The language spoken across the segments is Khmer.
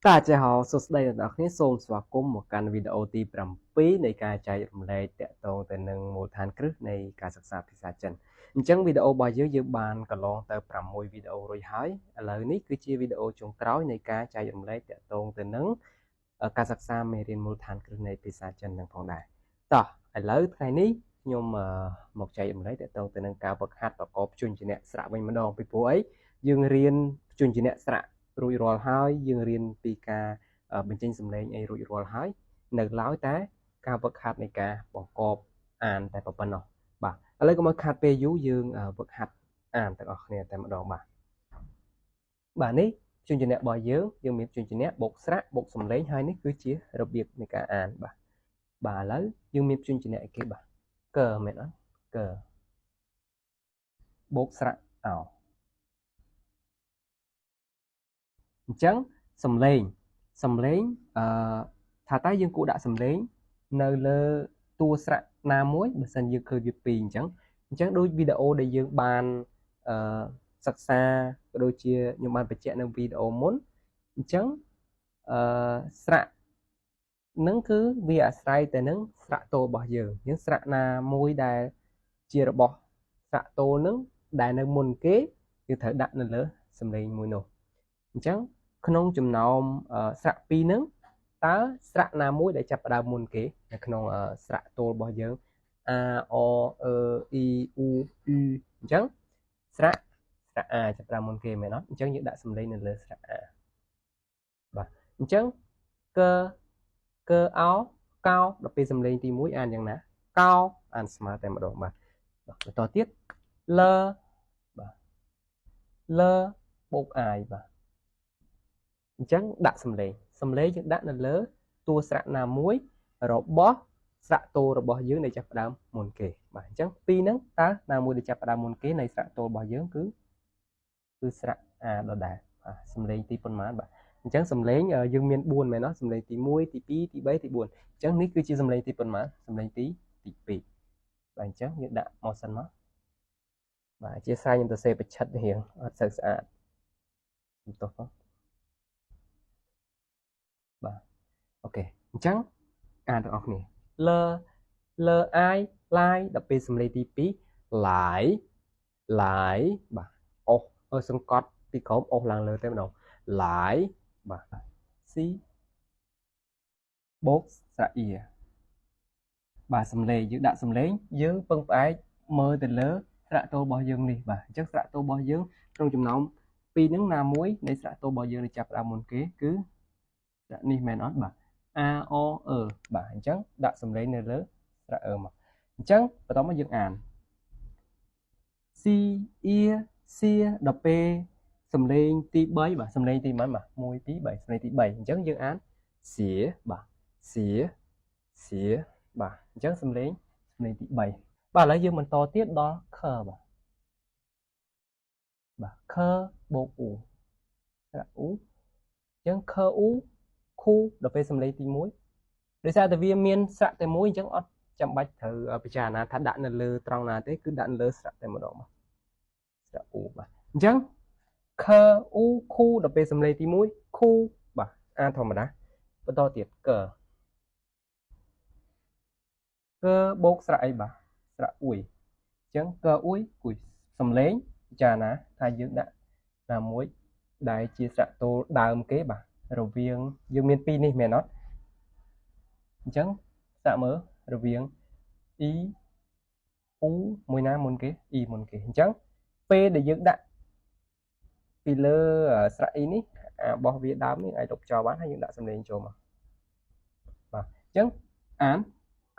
大家好 សួស្តីអ្នកទាំងអស់គ្នាសូមស្វាគមន៍មកកាន់វីដេអូទី7នៃការចែករំលែកតាក់ទងទៅនឹងមូលដ្ឋានគ្រឹះនៃការសិក្សាភាសាចិនអញ្ចឹងវីដេអូរបស់យើងយើងបានកន្លងទៅ6វីដេអូរួចហើយឥឡូវនេះគឺជាវីដេអូចុងក្រោយនៃការចែករំលែកតាក់ទងទៅនឹងការសិក្សាមេរៀនមូលដ្ឋានគ្រឹះនៃភាសាចិននឹងផងដែរតោះឥឡូវថ្ងៃនេះខ្ញុំមកចែករំលែកតាក់ទងទៅនឹងការវឹកហាត់ប្រកបព្យញ្ជនៈស្រៈវិញម្ដងពីព្រោះអីយើងរៀនព្យញ្ជនៈស្រៈរួចរាល់ហើយយើងរៀនពីការបញ្ចេញសំឡេងអីរួចរាល់ហើយនៅឡើយតែការវឹកហាត់នៃការបង្កប់អានតែប៉ុណ្ណោះបាទឥឡូវកុំឲ្យខាតពេលយូរយើងវឹកហាត់អានទាំងអស់គ្នាតែម្ដងបាទបាទនេះព្យញ្ជនៈរបស់យើងយើងមានព្យញ្ជនៈបូកស្រៈបូកសំឡេងហើយនេះគឺជារបៀបនៃការអានបាទបាទឥឡូវយើងមានព្យញ្ជនៈអីគេបាទកមែនអត់កបូកស្រៈអោអញ្ចឹងសំឡេងថាតើយើងគួរដាក់សំឡេងនៅលើតួស្រៈណាមួយបើសិនយើងឃើញវាពីរអញ្ចឹងដូចវីដេអូដែលយើងបានសិក្សាក៏ដូចជាខ្ញុំបានបញ្ជាក់នៅវីដេអូមុនអញ្ចឹងស្រៈនឹងគឺវាអាស្រ័យទៅនឹងស្រៈតូរបស់យើងអញ្ចឹងស្រៈណាមួយដែលជារបស់ស្រៈតូនឹងដែលនៅមុនគេយើងត្រូវដាក់នៅលើសំឡេងមួយនោះអញ្ចឹងក្នុងចំណោមស្រៈពីរហ្នឹងតើស្រៈណាមួយដែលចាប់ផ្ដើមមុនគេនៅក្នុងស្រៈទោលរបស់យើង A O E I U U អញ្ចឹងស្រៈ A ចាប់ផ្ដើមមុនគេមែនអត់អញ្ចឹងយើងដាក់សំឡេងនៅលើស្រៈ A បាទអញ្ចឹងកកអោកោដល់ពេលសំឡេងទី1អានយ៉ាងណាកោអានស្មើតែម្ដងបាទបន្តទៀតលបាទលបូកអាយបាទអញ្ចឹងដាក់សំឡេងយើងដាក់នៅលើតួស្រៈណាមួយរបស់ស្រៈតូរបស់យើងដែលចាប់ផ្ដើមមុនគេបាទអញ្ចឹងពីរហ្នឹងតើណាមួយដែលចាប់ផ្ដើមមុនគេនៃស្រៈតូរបស់យើងគឺស្រៈ A ដដែលបាទសំឡេងទីប៉ុន្មានបាទអញ្ចឹងសំឡេងយើងមាន4មែនអត់សំឡេងទី1ទី2ទី3ទី4អញ្ចឹងនេះគឺជាសំឡេងទីប៉ុន្មានសំឡេងទី2បាទអញ្ចឹងយើងដាក់មកសិនមកបាទអធិស្ឋានខ្ញុំទៅសេប្រឆិតរៀងអត់សូវស្អាតសំទោសផងបាទអូខេអញ្ចឹងអានទាំងអស់គ្នាលលអាយឡាយដល់ពេលសំឡេងទី2ឡាយឡាយបាទអូសសង្កត់ពីក្រោមអូសឡើងលើតែម្ដងឡាយបាទស៊ីបូកស្រៈអ៊ីបាទសំឡេងយើងដាក់សំឡេងយើងពឹងផ្អែកមើលទៅលើស្រៈតូរបស់យើងនេះបាទអញ្ចឹងស្រៈតូរបស់យើងក្នុងចំណោមពីរហ្នឹងណាមួយនៃស្រៈតូរបស់យើងដែលចាប់ផ្ដើមមុនគេគឺស្រៈនេះមែនអត់បាទ A O E បាទអញ្ចឹងដាក់សំឡេងនៅលើស្រៈ E មកអញ្ចឹងបន្តមកយើងអាន C E C ដល់ពេលសំឡេងទី3បាទសំឡេងទីប៉ុន្មានបាទ1 2 3សំឡេងទី3អញ្ចឹងយើងអានសៀបាទសៀសៀបាទអញ្ចឹងសំឡេងទី3បាទឥឡូវយើងបន្តទៀតដល់ខបាទបាទខបូក U ស្រៈ U អញ្ចឹងខ U ខូដល់ពេលសំឡេងទី1ដោយសារតែវាមានស្រៈតែមួយអញ្ចឹងអត់ចាំបាច់ត្រូវពិចារណាថាដាក់នៅលើត្រង់ណាទេគឺដាក់នៅលើស្រៈតែម្ដងបាទស្រៈ U បាទអញ្ចឹងខ U ខូដល់ពេលសំឡេងទី1ខូបាទអានធម្មតាបន្តទៀតកកបូកស្រៈអីបាទស្រៈអ៊ុយអញ្ចឹងកអ៊ុយគួយសំឡេងពិចារណាថាយើងដាក់ណាមួយដែលជាស្រៈទោលដើមគេបាទរវាងយើងមានពីរនេះមែនអត់អញ្ចឹងសាកមើលរវាង e u មួយណាមុនគេ e មុនគេអញ្ចឹងពេលដែលយើងដាក់ពីលើស្រៈ e នេះអារបស់វាដើមនេះអាចលុបចោលបានហើយយើងដាក់សំឡេងចូលមកបាទអញ្ចឹងអាន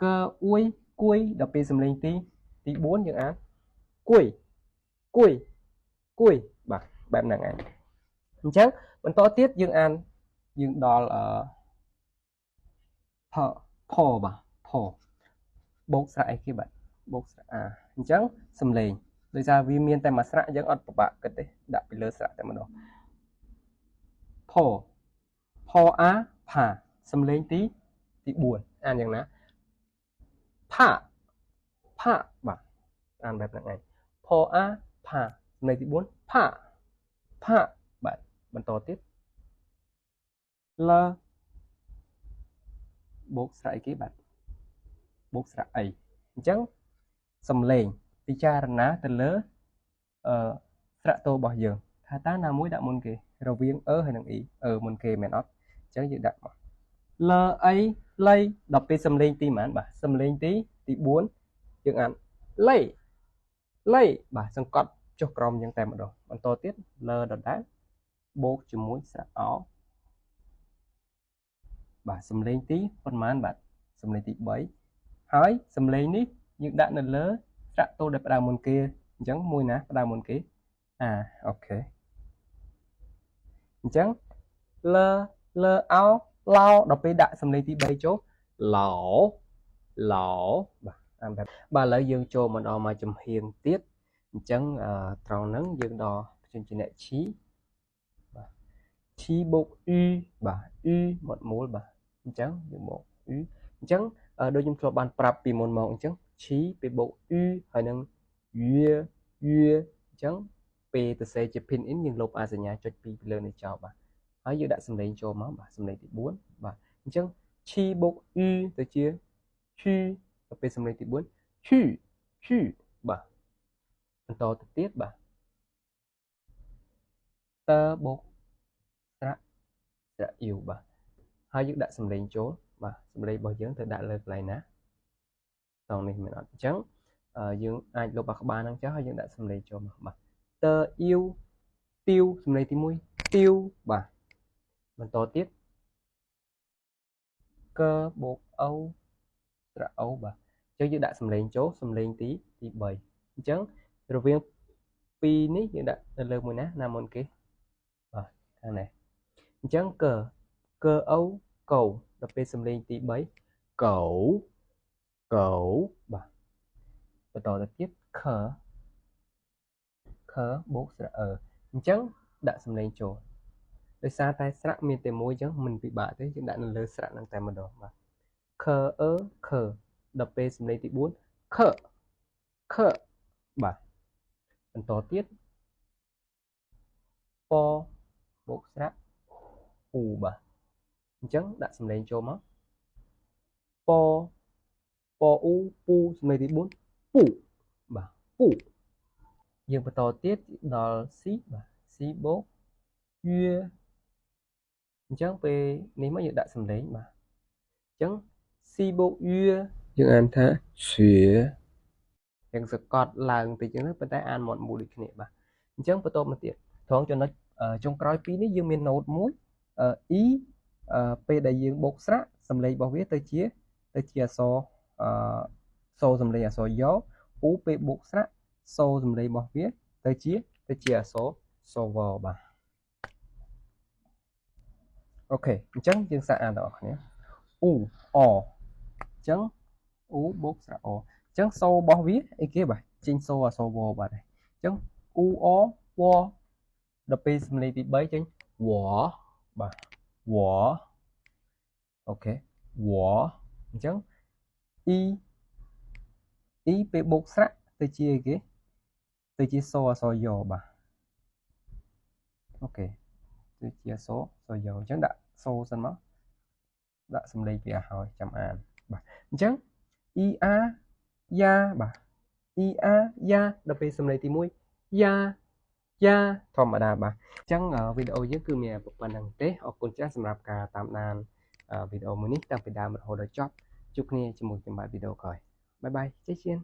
កអួយគួយដល់ពេលសំឡេងទី4យើងអានគួយគួយគួយបាទបែបហ្នឹងឯងអញ្ចឹងបន្តទៀតយើងអានយើងដល់ផផបាទផបូកស្រៈអីគេបាទបូកស្រៈអាអញ្ចឹងសំឡេងដោយសារវាមានតែមួយស្រៈយើងអត់ពិបាកគិតទេដាក់ពីលើស្រៈតែម្ដងផផអាផាសំឡេងទី4អានយ៉ាងណាផាផាបាទអានបែបហ្នឹងឯងផអាផាសំឡេងទី4ផាផាបាទបន្តទៀត លបូកស្រៈអីគេបាទបូកស្រៈអីអញ្ចឹងសំឡេងពិចារណាទៅលើអឺស្រៈតូរបស់យើងថាតើណាមួយដាក់មុនគេរវាងអឺហើយនិងអ៊ីអឺមុនគេមែនអត់អញ្ចឹងយើងដាក់មកលអីលៃដល់ពេលសំឡេងទីប៉ុន្មានបាទសំឡេងទី4យើងអានលៃលៃបាទសង្កត់ចុះក្រោមយ៉ាងតែម្ដងបន្តទៀតលដដែលបូកជាមួយស្រៈអបាទសំឡេងទីប៉ុន្មានបាទសំឡេងទី3ហើយសំឡេងនេះយើងដាក់នៅលើស្រៈតូដែលផ្ដើមមុនគេអញ្ចឹងមួយណាផ្ដើមមុនគេអាអូខេអញ្ចឹងលលអោឡោដល់ពេលដាក់សំឡេងទី3ចូលឡោឡោបាទអានបែបបាទឥឡូវយើងចូលមកដល់មួយចំហៀងទៀតអញ្ចឹងត្រង់ហ្នឹងយើងដល់ព្យញ្ជនៈឈីបាទឈីបូកអ៊ឺបាទអ៊ឺមាត់មូលបាទអញ្ចឹងយើងបូកអ៊ឺអញ្ចឹងដូចខ្ញុំធ្លាប់បានប្រាប់ពីមុនមកអញ្ចឹងឈីពេលបូកអ៊ឺហើយនឹងយឺយឺអញ្ចឹងពេលទៅសេជា pin in យើងលុបអាសញ្ញាចុច2ពីលើនេះចោលបាទហើយយើងដាក់សំឡេងចូលមកបាទសំឡេងទី4បាទអញ្ចឹងឈីបូកអ៊ឺទៅជាឈីដល់ពេលសំឡេងទី4ឈីឈីបាទបន្តទៅទៀតបាទតើបូកស្រៈស្រៈយូបាទហើយយើងដាក់សំឡេងចូលបាទសំឡេងរបស់យើងត្រូវដាក់លើកន្លែងណាតងនេះមែនអត់អញ្ចឹងយើងអាចលុបអាក្បាលហ្នឹងចោលហើយយើងដាក់សំឡេងចូលមកបាទតើអ៊ីវទៀវសំឡេងទី1ទៀវបាទបន្តទៀតកបូកអូស្រៈអូបាទអញ្ចឹងយើងដាក់សំឡេងចូលសំឡេងទី3អញ្ចឹងរវាងពីរនេះយើងដាក់នៅលើមួយណាណាមុនគេបាទខាងនេះអញ្ចឹងកកអូកោដល់ពេលសំឡេងទី3កោកោបាទបន្តទៅទៀតខខបូកស្រៈអឺអញ្ចឹងដាក់សំឡេងចូលដោយសារតែស្រៈមានតែមួយអញ្ចឹងមិនពិបាកទេយើងដាក់នៅលើស្រៈហ្នឹងតែម្ដងបាទខអឺខដល់ពេលសំឡេងទី4ខខបាទបន្តទៀតពបូកស្រៈពូបាទអញ្ចឹងដាក់សំឡេងចូលមកពពអ៊ូពូសំឡេងទី4ពូបាទពូយើងបន្តទៀតដល់ស៊ីបាទស៊ីបូកយឺអញ្ចឹងពេលនេះមកយើងដាក់សំឡេងបាទអញ្ចឹងស៊ីបូកយឺយើងអានថាឈៀយើងសកត់ឡើងតិចចឹងទៅប៉ុន្តែអានមាត់មូលដូចគ្នាបាទអញ្ចឹងបន្តមកទៀតត្រង់ចំណុចចុងក្រោយពីរនេះយើងមានណូតមួយអ៊ីពេលដែលយើងបូកស្រៈសំឡេងរបស់វាទៅជាអក្សរអសូសំឡេងអក្សរយ៉អ៊ូពេលបូកស្រៈសូសំឡេងរបស់វាទៅជាអក្សរសវបាទអូខេអញ្ចឹងយើងសាកអានដល់អ្នកគ្នាអ៊ូអអញ្ចឹងអ៊ូបូកស្រៈអអញ្ចឹងសូរបស់វាអីគេបាទចេញសូអក្សរវបាទអញ្ចឹងអ៊ូអវដល់ពេលសំឡេងទី3ចេញវបាទវអូខេវអញ្ចឹងអ៊ីអ៊ីពេលបូកស្រៈទៅជាអីគេទៅជាសូអក្សរយ៉បាទអូខេទៅជាអក្សរសយ៉អញ្ចឹងដាក់សូសិនមកដាក់សំឡេងវាឲ្យចាំអានបាទអញ្ចឹងអ៊ីអាយ៉ាបាទអ៊ីអាយ៉ាដល់ពេលសំឡេងទី1យ៉ាយ៉ាធម្មតាបាទអញ្ចឹងវីដេអូយើងគឺមានប៉ុណ្្នឹងទេអរគុណច្រើនសម្រាប់ការតាមដានវីដេអូមួយនេះតាំងពីដើមរហូតដល់ចប់ជួបគ្នាជាមួយខ្ញុំបាទវីដេអូក្រោយបាយបាយចេះជៀន